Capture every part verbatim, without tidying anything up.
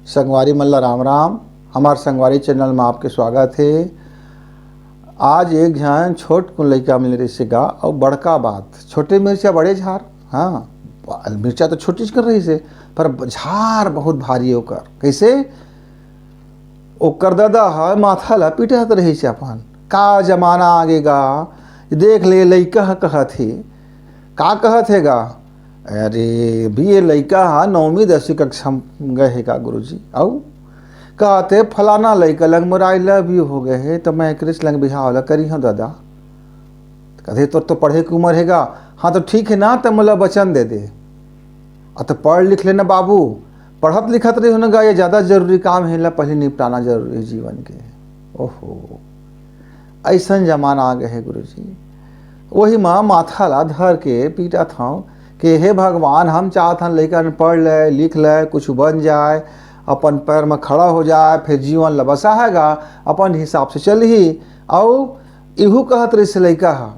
संगवारी मन ला राम राम। हमार संगवारी चैनल में आपके स्वागत है। आज एक झन छोट कुन लइका मिल रहिस हे गा, अउ बड़का बात, छोटे मिर्चा बड़े झार। हाँ, मिर्चा तो छोटी कर रहिस हे, पर झार बहुत भारी ओकर। कैसे? ओकर ददा ह माथा ला पिटत रहिस हे अपन। का जमाना आगे गा, देख ले, लइका ह कहत हे। का कहत हे गा? अरे भी ये लइका ह नौवीं दसवीं कक्षा में गए हे का गुरुजी? अउ कहते, "फलाना लइका लंग मोर I love you हो गए हे, तो मैं कृष्ण लंग बिहाव ला करी हूँ ददा।" कथे, "तोर तो पढ़े के उम्र हे गा।" "हाँ, तो ठीक है ना, तो मोला वचन दे दे।" "आ तो पढ़ लिख लेना बाबू, पढ़त लिखत रही हो ना गा, ये ज्यादा जरूरी काम है, ला पहले निपटाना जरूरी है जीवन के।" ओहो, ऐसन जमाना आ गए है गुरुजी। वही माँ माथा ला धर के पीटत हूँ कि हे भगवान, हम चाहत हन लइका पढ़ ले, लिख ले, कुछ बन जाए, अपन पैर में खड़ा हो जाए, फिर जीवन ला बसाहेगा, अपन हिसाब से चलही। अउ इहू कहत रहिस लइका ह।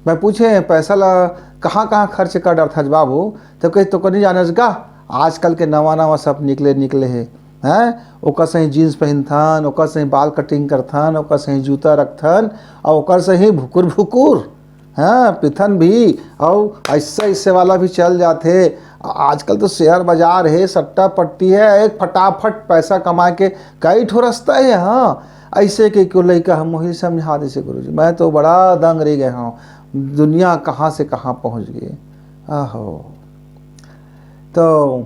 मैं पूछे, "पैसा ला कहाँ कहाँ खर्च कर डरथस बाबू?" तो कहे, "तो नहीं जानस का, आजकल के नवा नवा सब निकले निकले हे, हैं? ओकर सही जींस पहिनथन, ओकर सही बाल कटिंग करथन, ओकर सही जूता रखथन, अउ ओकर सही भुकुर भुकुर, हाँ, पिथन भी, अउ ऐसे ऐसे वाला भी चल जाथे।" आजकल तो शेयर बाजार है, सट्टा पट्टी है, एक फटाफट पैसा कमाए के कई ठो रास्ता है। हाँ, ऐसे के क्यों लइका हम वही समझा देसे गुरुजी। मैं तो बड़ा दंग रह गए हूँ, दुनिया कहाँ से कहाँ पहुँच गई। आहो, तो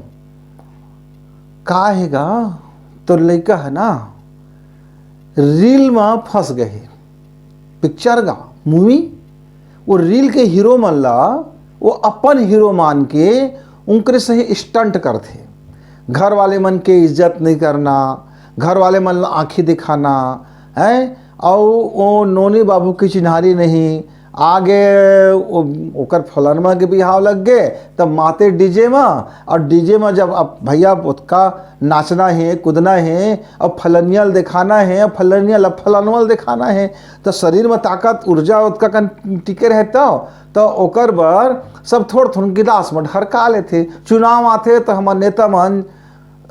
का हे गा, तो लइका है ना, रील में फंस गए हे। पिक्चर गा, मूवी, वो रील के हीरो मन ला वो अपन हीरो मान के उनकरे सही स्टंट करथे। घर वाले मन के इज्जत नहीं करना, घर वाले मन ला आँखी दिखाना, हैं? अउ वो नोनी बाबू की चिन्हारी नहीं, आगे वो, ओकर फलनमा के बिहाव लग गे, तब माते डीजे में, और डीजे में जब अब भैया ओतका नाचना है, कूदना है, अब फलनिया ल दिखाना है, अब फलनिया ल, फलनवा ल दिखाना है, तो शरीर में ताकत, ऊर्जा ओतका कन टिके रहे तब, तो ओकर बर सब थोड़ थोड़ गिलास में ढरका लेथे। चुनाव आथे तो हमर नेता मन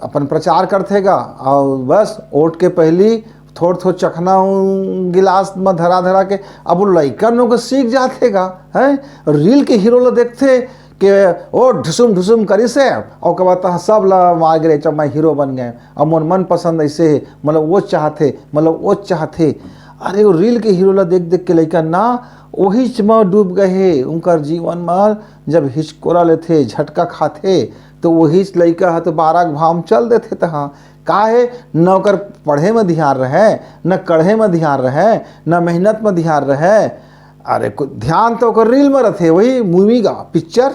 अपन प्रचार करथे गा, और बस वोट के पहली थोड़ थोड़ चखना उ गिलास में धरा धरा के, अब वो लइकन लोग सीख जाथे गा, हैं? रील के हीरो ला देखथे के ओ ढुसुम ढुसुम करिस हे, और ओकर बाद तहाँ सब ला मार गिरे, "जब मैं हीरो बन गए, अब मोर मन पसंद ऐसे है, मतलब वो चाहथे, मतलब वो चाहथे।" अरे वो रील के हीरो ला देख देख के लइका ना वही में डूब गए हे। उनकर जीवन में जब हिचकोरा लेथे, झटका खाथे, तो वही लइका ह तो बारह के भाव में चल देथे तहाँ। का हे, न ओकर पढ़े में ध्यान रहे, न कढ़े में ध्यान रहे, न मेहनत में ध्यान रहे। अरे कु-, ध्यान तो ओकर रील में रथे, वही मूवी का पिक्चर,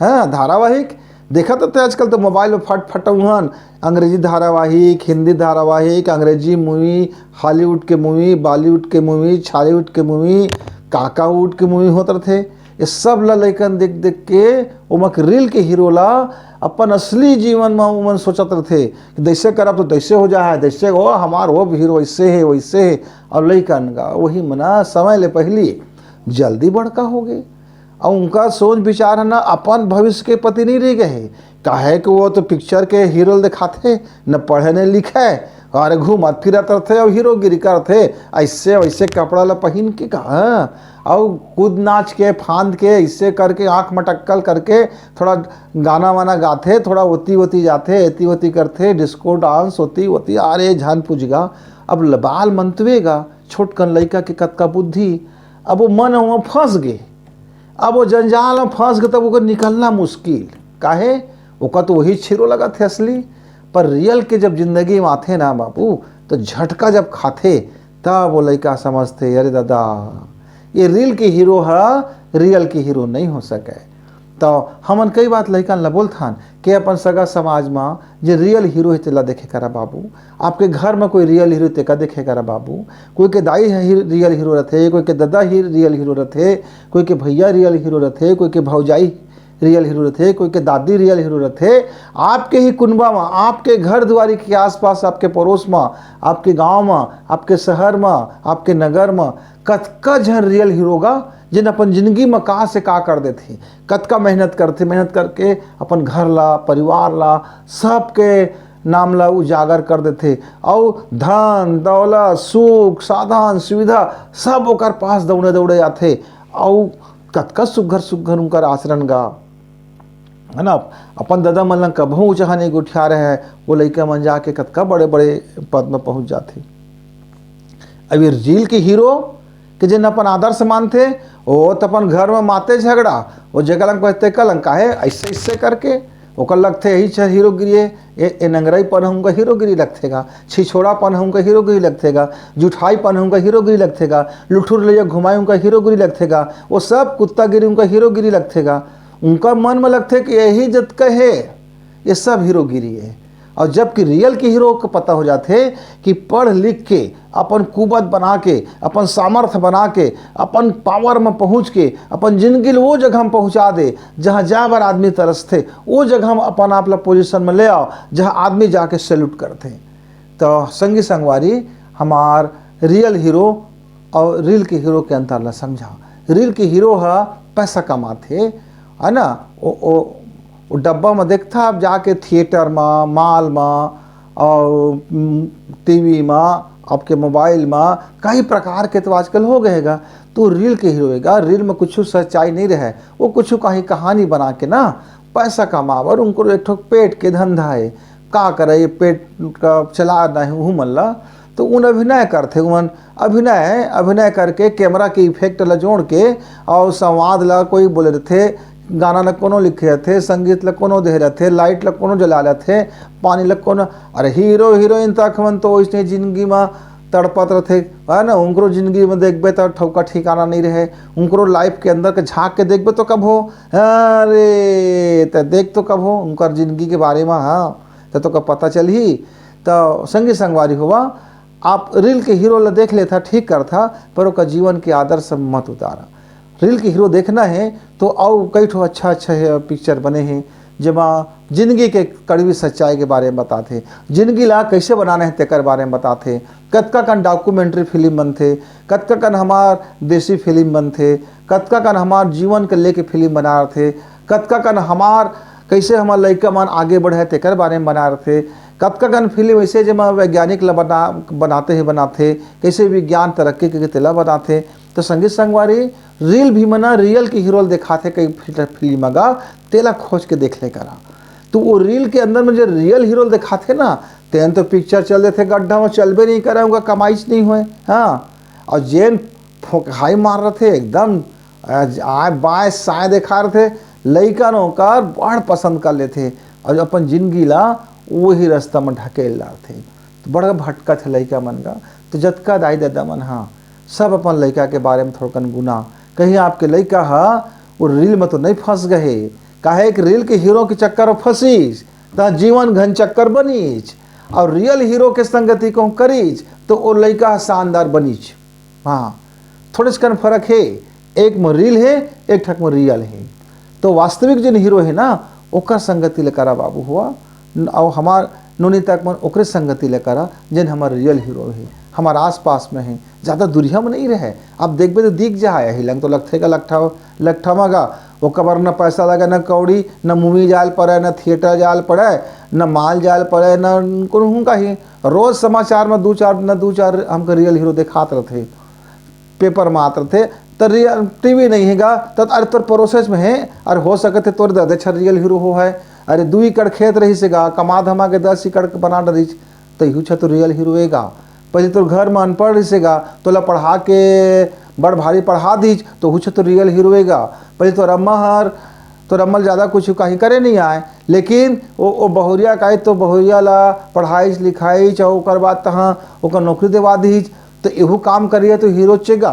हाँ, धारावाहिक। देखत होते आजकल तो मोबाइल में फट फट उहन, अंग्रेजी धारावाहिक, हिंदी धारावाहिक, अंग्रेजी मूवी, हॉलीवुड के मूवी, बॉलीवुड के मूवी, छॉलीवुड के मूवी, काकावुड के मूवी होत रथे। ये सब ला लइकन देख देख के ओमा के रील के हीरो ला अपन असली जीवन में ओमन सोचत रथे कि जैसे करब तो तैसे हो जाए, जैसे हो हमार वो हीरो वैसे है, वैसे है। और लइकन का वही मना समय ले पहली जल्दी बड़का हो गए। और उनका सोच विचार है ना अपन भविष्य के प्रति नहीं रह गए, काहे कि वो तो पिक्चर के हीरो ल दिखाथे, न पढ़े न लिखे, और घूमत फिरत रहथे और हीरोगिरी करथे, ऐसे वैसे कपड़ा ला पहन के कहाँ, और कूद नाच के, फांद के, ऐसे करके, आँख मटक्कल करके, थोड़ा गाना वाना गाथे, थोड़ा ओती ओती जाथे, एती ओती करथे, डिस्को डांस ओती ओती। अरे झन पूछगा, अब ल-, बाल मनतुएगा, छोटकन लइका के कतका बुद्धि, अब वो मन वहाँ फंस गे, अब वो जंजाल में फंस गे, तब ओकर निकलना मुश्किल। काहे? ओकर तो वही हीरो लगथे असली, पर रियल के जब जिंदगी में आथे ना बाबू, तो झटका जब खाथे, तब वो लइका समझथे, "अरे दादा, ये रील के हीरो ह, रियल के हीरो नहीं हो सके।" तो हमन कई बात लइकन ला बोलथन कि अपन सगा समाज में जे रियल हीरो हे, तेला देखे करा बाबू। आपके घर में कोई रियल हीरो, तेका देखे करा बाबू। कोई के दाई ह ही-, रियल हीरो रथे, कोई के ददा ही रियल हीरो रथे, कोई के भैया रियल हीरो रथे, कोई के भौजाई रियल हीरो रथे, कोई के दादी रियल हीरो रथे। आपके ही कुनबा में, आपके घर दुआरी के आसपास, आपके पड़ोस में, आपके गांव में, आपके शहर में, आपके नगर में कतका झन रियल हीरो गा, जिन अपन जिंदगी में का से का कर देथे, कतका मेहनत करथे, मेहनत करके अपन घर ला, परिवार ला, सबके नाम ला उजागर कर देथे, अउ धन दौलत, सुख साधन सुविधा सब ओकर पास दौड़े दौड़े आथे। अउ कतका सुघर सुघर उनकर आचरण गा, है ना। अपन ददा मन ला कभू ऊंचा नहीं गोठिया रहे, वो लइका मन जाके कतका बड़े बड़े पद में पहुंच जाथे। अब ये रील के हीरो के जेन अपन आदर्श मानथे, वो तो अपन घर में माते झगड़ा, वो जगह लंग कहते कलंग काहे ऐसे ऐसे करके ओकर लगथे यही छ हीरोगिरी है। ए, ए नंगराईपन ह उनका हीरोगिरी लगथेगा, छिछोड़ापन ह उनका हीरोगिरी लगथेगा, जुठाईपन ह उनका हीरोगिरी लगथेगा, लुठुर ले घुमाई उनका हीरोगिरी लगथेगा, वो सब कुत्तागिरी उनका हीरोगिरी लगथेगा। उनका मन में लगथे कि यही जतका है, ये सब हीरोगिरी है। और जबकि रियल के हीरो को पता हो जाथे कि पढ़ लिख के, अपन कुबत बना के, अपन सामर्थ्य बना के, अपन पावर में पहुँच के अपन जिंदगी ल वो जगह में पहुँचा दे, जहाँ जाए बर आदमी तरसथे, वो जगह में अपन आप ला पोजीशन में ले आओ, जहाँ आदमी जाके सैल्यूट करथे। तो संगी संगवारी, हमार रियल हीरो और रील के हीरो के अंतर ला समझा। रील के हीरो ह पैसा कमाथे, है ना, वो, वो, वो डब्बा में देखता आप जाके थिएटर में, मॉल में, और टीवी में, आपके मोबाइल में, कई प्रकार के तो आजकल हो गए गा। तो रील के हीरो हेगा, रील में कुछ सच्चाई नहीं रहे, वो कुछ कहीं कहानी बना के ना पैसा कमावर, उनको एक ठो पेट के धंधा है, का करे ये पेट का चला नहीं हूँ मन ला। तो उन अभिनय करथे, उमन अभिनय अभिनय करके कैमरा के इफेक्ट ला जोड़ के और संवाद ला कोई बोले रहथे, गाना ला कोनो लिखे रहथे, संगीत ला कोनो दे रहथे, लाइट ला कोनो जला लेथे, पानी ला कोनो, अरे हीरो हीरोइन तक मन तो वैसने जिंदगी में तड़पत रहथे, है ना। उनकरो जिंदगी में देखबे तो ठौका ठिकाना नहीं रहे, उनकरो लाइफ के अंदर के झांक के देखबे तो कब हो, अरे तो देख तो कब हो उनकर जिंदगी के बारे में, हाँ तो तोका पता चलही। तो संगी संगवारी हुआ, आप रील के हीरो ला देख लेथा, ठीक करथा, पर ओकर जीवन के आदर्श मत उतारा। रील के हीरो देखना है तो अउ कई ठो अच्छा अच्छा पिक्चर बने हैं, जेमा जिंदगी के कड़वी सच्चाई के बारे में बताथे, जिंदगी ला कैसे बनाना है तेकर बारे में बताथे। कतका कन डॉक्यूमेंट्री फिल्म बनथे, कतका कन हमार देसी फिल्म बनथे, कतका कन हमार जीवन के लेके फिल्म बना रथे, कतका कन हमार कैसे हमार लइका मन आगे बढ़े तेकर बारे में बना रथे, कतका कन फिल्म ऐसे जेमा वैज्ञानिक ला बना बनाते ही बनाथे, कैसे विज्ञान तरक्की के तेला बताथे। तो संगी संगवारी, रील भी मना रियल के हीरो ल दिखाथे कई फिल्म गा, तेला खोज के देख ले करा। तो वो रील के अंदर में जो रियल हीरो ल दिखाथे ना, तेन तो पिक्चर चल देथे गड्ढा में, चलबे नहीं करे, उनका कमाईच नहीं होए। हाँ, और जेन फोकहाई मार रथे एकदम, आय बाय साय देखा रथे, लइका न ओकर बड़ पसंद कर लेथे और अपन जिंदगी ला वही रास्ता में ढकेल डारथे। तो बड़ा भटकत है लइका मन का। तो जतका दाई ददा मन, हाँ, सब अपन लइका के बारे में थोड़कन गुना, कहीं आपके लइका ह वो रील में तो नहीं फंस गए, काहे कि रील के हीरो के चक्कर में फंसीस त जीवन घन चक्कर बनीच, और रियल हीरो के संगति कहूँ करीच तो वो लइका ह शानदार बनीच। हाँ, थोड़े से कन फर्क है, एक में रील है, एक ठक में रियल है। तो वास्तविक जिन हीरो है ना, ओकर संगति ले करा बाबू हुआ, न-, और हमार नोनी तक मन ओकरे संगति ले करा, जिन हमार रियल हीरो है, हमार आसपास में है, ज़्यादा दूरिया में नहीं रहे। आप देखबे तो दिख जा है, हिलंग तो लगथे का लकठा लकठा मगा, ओकर बर न पैसा लगे, न कौड़ी, न मूवी जाल पड़े, न थिएटर जाल पड़े, न माल जाल पड़े, न कोनो हुनका ही। रोज समाचार में दू चार, न दू चार हमके रियल हीरो देखात रहथे, पेपर में आत रहथे। त रियल टीवी नहीं है गा, त अरे तोर प्रोसेस में है, अरे हो सकत है तोर ददा अच्छा रियल हीरो हो है। अरे दू एकड़ खेत रही से गा, कमा धमा के दस एकड़ के बना डरिच, त इहू छ तो रियल हीरो एगा। पहले तोर घर में अनपढ़ रहिसे गा, तोला पढ़ा के बड़ भारी पढ़ा दीच, तो हुछ तो रियल हीरो एगा। पहले तोर अम्मा हर, तोर अम्मा ल ज़्यादा कुछ कहीं करे नहीं आए, लेकिन वो, वो बहुरिया का आए तो बहुरिया ला पढ़ाईच लिखाईच, और ओकर बाद तहाँ ओकर नौकरी देवा दीच, तो एहू काम करिए तो हीरो चेगा।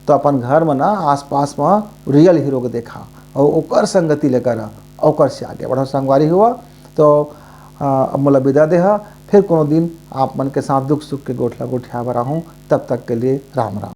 तो अपन घर में ना, आसपास में रियल हीरो के देखा और ओकर संगति ले करा, ओकर से आगे बढ़ो संगवारी हुआ। तो आ, अब मोला विदा देहा, फिर कोनो दिन आप मन के साथ दुख सुख के गोठला गोठिया बर आहूँ। तब तक के लिए राम राम।